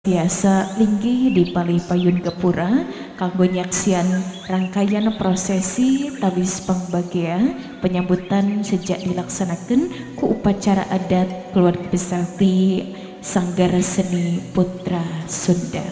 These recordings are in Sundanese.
Tiasa linggih di palih payun gapura kanggo nyaksian rangkaian prosesi tawis pangbagea penyambutan sejak dilaksanakan ku upacara adat keluarga besar di Sanggar Seni Putra Sunda.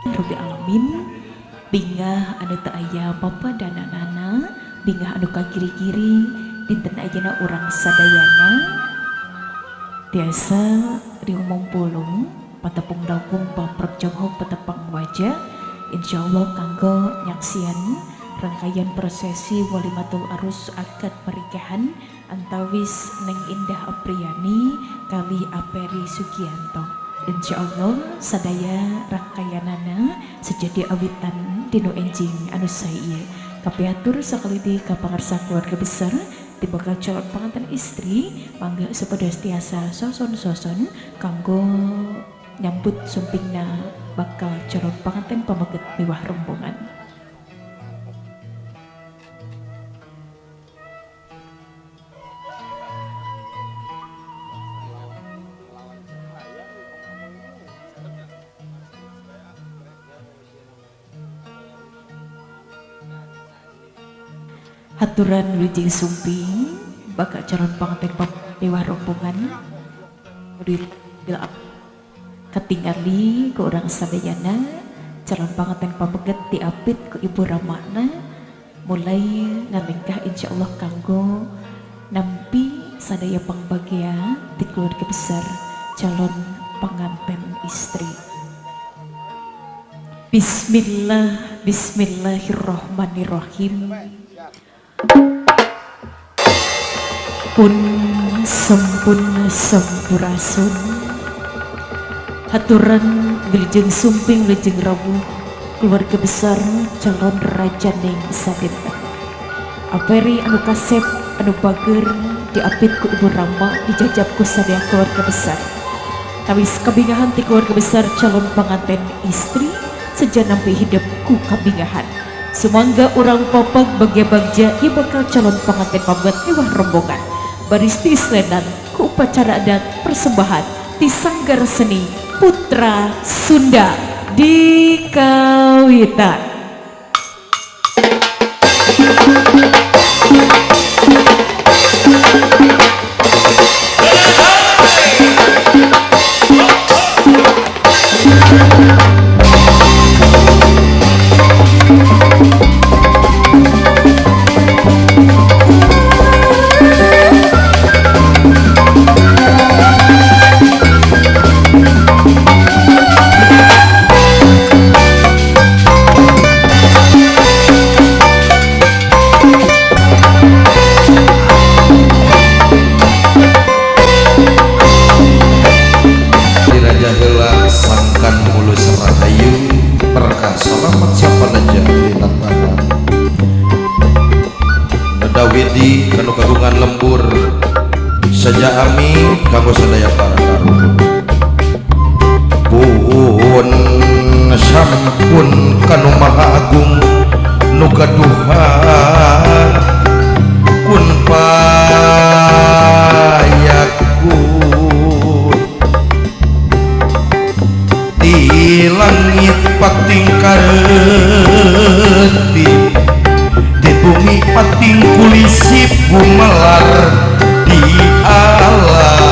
Rabbil alamin, bingah anu teu aya papa dan nana, bingah anu kagiri-giri dinten ayeuna urang sadayana tiasa riumum pulung patepung dagung paprok jonghok petepang wajah insyaallah kanggo nyaksian rangkaian prosesi walimatul arus akad pernikahan antawis Neng Indah Apriani kali Aperi Sugianto. Insyaallah sadaya rangkayanana sejadi awitan dino enjing anu sae ieu. Kapihatur sakali di kapangarsa keluarga besar di bakal calon pengantin istri mangga supados tiasa soson-soson kanggo nyambut sumpingna bakal calon pengantin pameget miwah rombongan. Haturan wilujeng sumping bakal calon pengantin miwah rombongan katingali ku urang sadayana calon pengantin pameget diapit ku ibu ramana mulai ngalengkah insyaallah kanggo nampi sadaya pangbagea di keluarga besar calon pengantin istri. Bismillah, bismillahirrohmanirrohim. Pun sempun sampurasun haturan wilujeng sumping wilujeng rawuh keluarga besar calon raja Neng sadinten Aperi anu kasep anu bager diapit ku ibu rama dijajab ku sadaya keluarga besar tawis kabingahan ti keluarga besar calon pengantin istri seja nampi hidup ku kabingahan. Sumangga urang papak bagia bagja ieu bakal calon pengantin pameget miwah rombongan baris tislenan ku upacara adat persembahan di Sanggar Seni Putra Sunda di Kawitan. Wilujeng lembur saja ami kanggo sadaya para karuhun. Pun sampun kanu maha agung nu gaduhan kun payakun di langit pating kareti di bumi pating kulisip gumelar di alam lagi.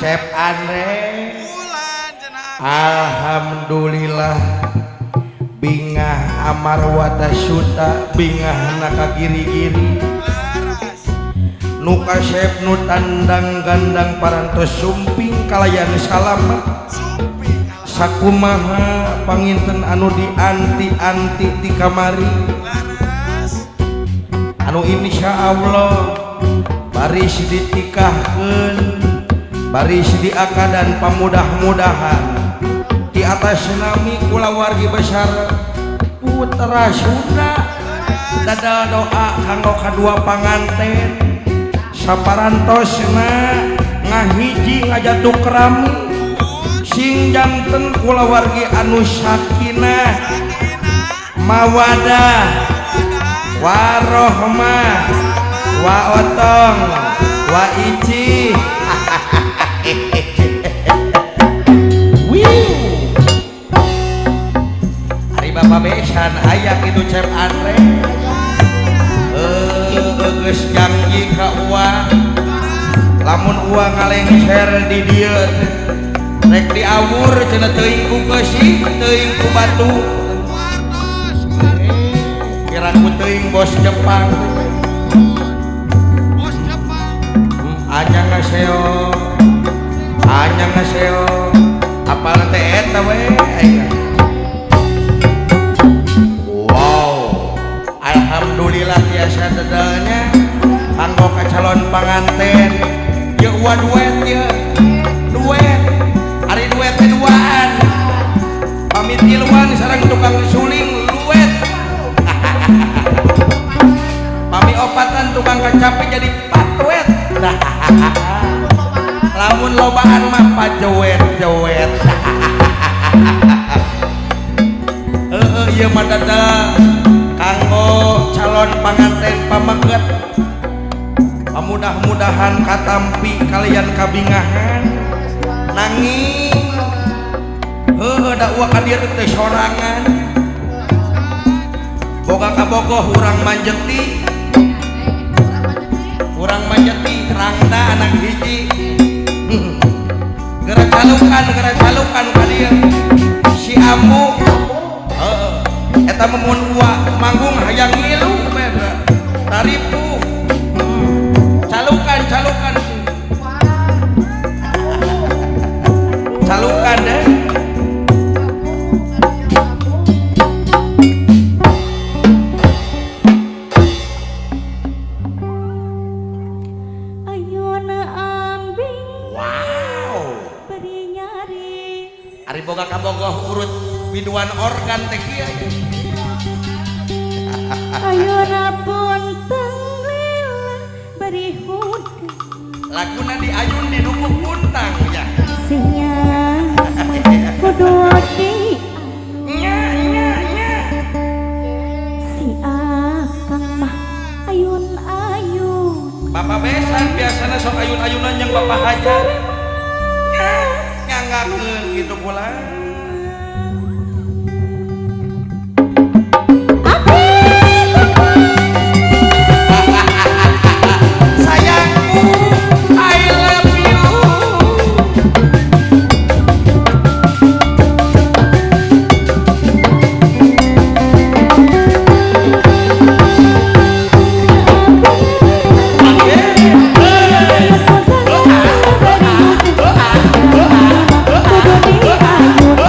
Cep Andre. Alhamdulillah bingah amarwata suta bingah naka giri-giri nu kasep nu tandang gandang parantos sumping kalayan salamet sakumaha panginten anu dianti-anti di kamari anu insya Allah baris ditikahkeun baris diakadan pamudah-mudahan di atas nami kulawargi besar putra Sunda dadal doa kanggo kadua panganten saparantosna ngahiji ngajatuh kerami sing janten kulawargi anu sakinah mawadah warohmah wa otong wa ici. Wiu. Ari Bapak besan aya kitu Cep Andre. Geus janji ka uang lamun uang ngalengser di dieu rek diawur cenah teuing ku keusi teuing ku batu kira ku teuing bos Jepang. Bos Jepang. Anyang ngaseo anyang ngaseo apal teh eta we aing. Wow, alhamdulillah tiasa dedalnya kanggo ka calon panganten ieu ua duet ieu duet ari duet teh duaan pamit tiluan sareng tukang suling luet pami opatan tukang kacape jadi patuet. Lamun lobaan mah pajoet-joet. Heeh ieu mah dadal kanggo calon panganten pameket pamudah-mudahan katampi kalian kabingahan nanging heuh da uwa ka dieu teh sorangan boga kabogoh urang manjeti rangda anak hiji geura calukan ka dieu si ambu heeh eta mun uwa manggung hayang ngilu beda taripuh calukan calukan calukan deh. Ayuna ambing. Wow. Bari nyari. Ari boga kabogoh urut biduan organ teh kieu. Ayuna puntang lila bari hudang. Laguna diayun di dukuh puntang ya. Sinya kudu di nya nya nya. Si akang mah ayun-ayun. Bapak besan biasana sok ayun-ayunan yang bapak hajar. Nyangakeun kitu pula. Sayangku, I love you. Kudu di ayun.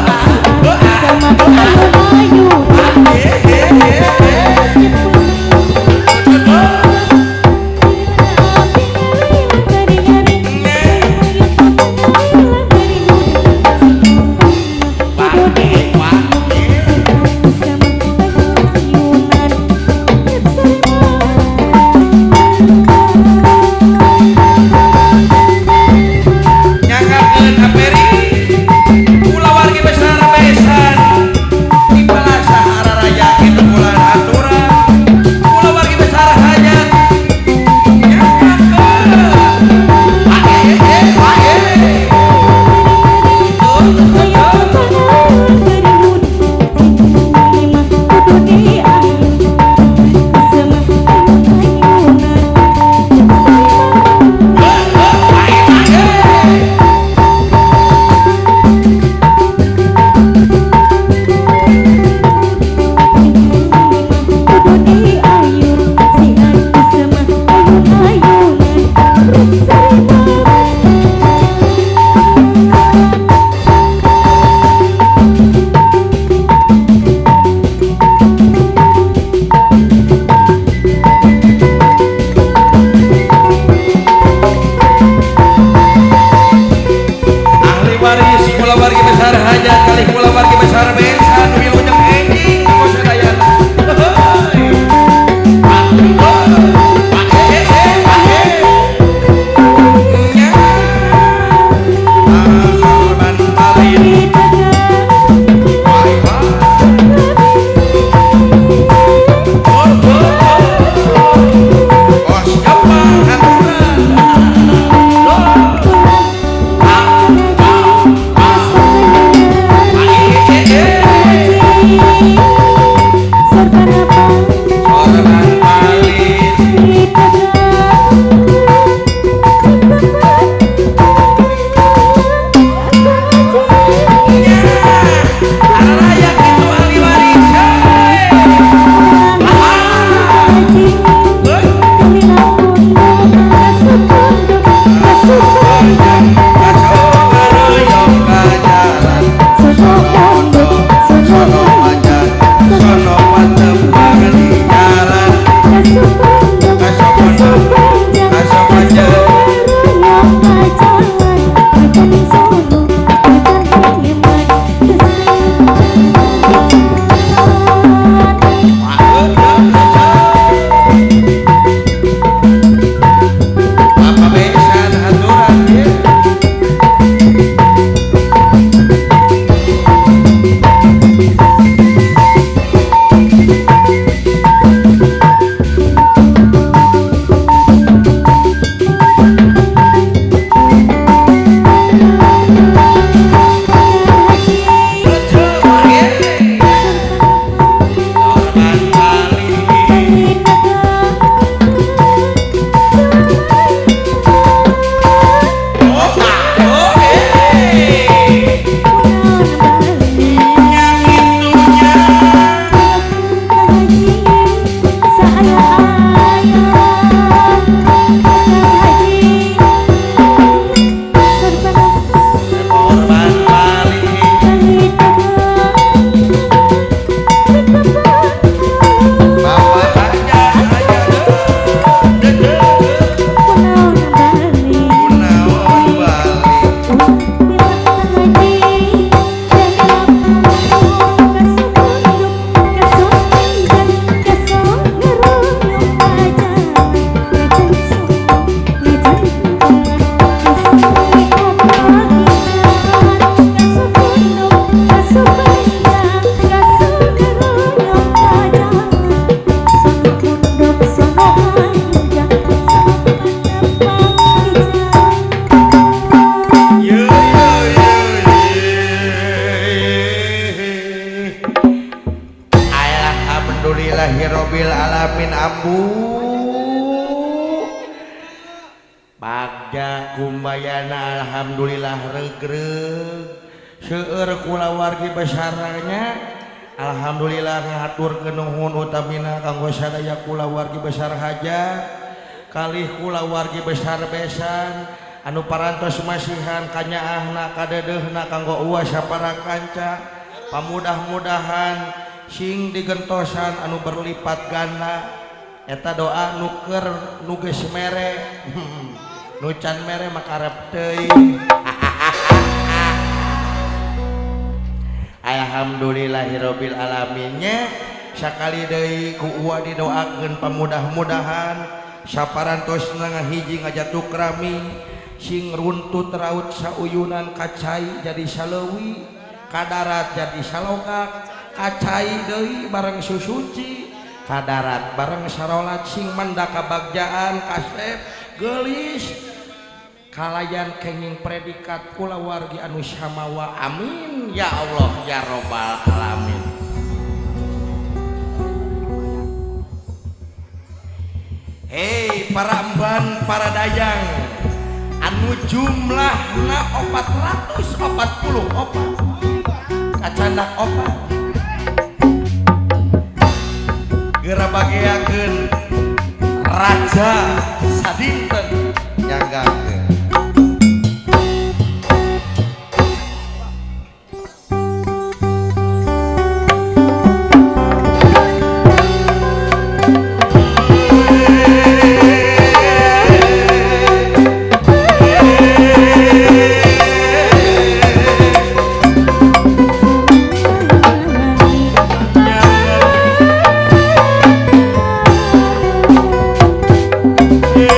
Bagja kumbayana alhamdulillah regreg seueur kulawargi besarnya alhamdulillah ngahaturkeun nuhun utamina kanggo sadaya kulawargi besar haja kalih kulawargi besar besan anu parantos masihan kanyaahna kadedehna kanggo uwa sapara kanca pamudah-mudahan sing digentosan anu berlipat ganda eta doa nuker nu geus mere nu can mere makarep teuing. Alhamdulillahirabbil alaminnya sakali deui ku uwa didoakeun pamudah-mudahan saparantosna ngahiji ngajatuk rami sing runtut raut sauyunan kacai jadi saleuwi kadarat jadi salokak kacai deui bareng susuci kadarat bareng sarolat sing manda kabagjaan kasep geulis kalayan kenging predikat kulawargi anu samawa amin ya Allah ya robbal alamin. Hei para emban para dayang anu jumlahna 444 kacandak opat geura bageakeun raja sadinten nyanggakeun. Yeah.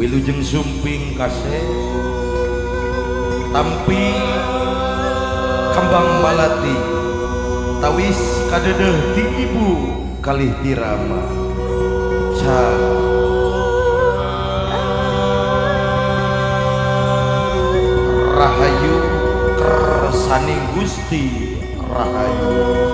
Wilujeng sumping kasih tampi kembang malati tawis kadedeh ti ibu kalih tirama ca rahayu kersaning Gusti Rahayu.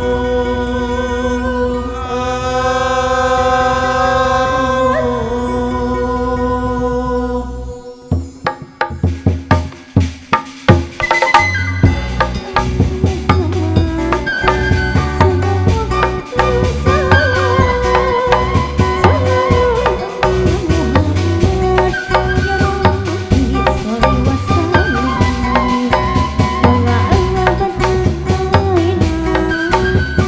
Wassalamualaikum.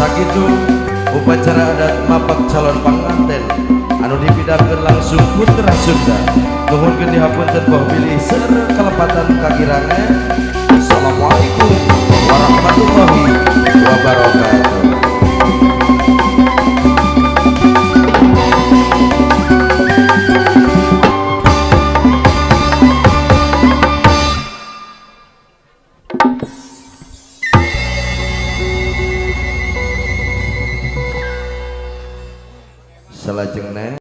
Sakitu upacara adat mapak calon panganten anu dipidangkeun langsung putra Sunda. Nuhunkeun dihapunten boh bilih seueur kalepatan kagirangan. Assalamualaikum warahmatullahi wabarakatuh. Salajengna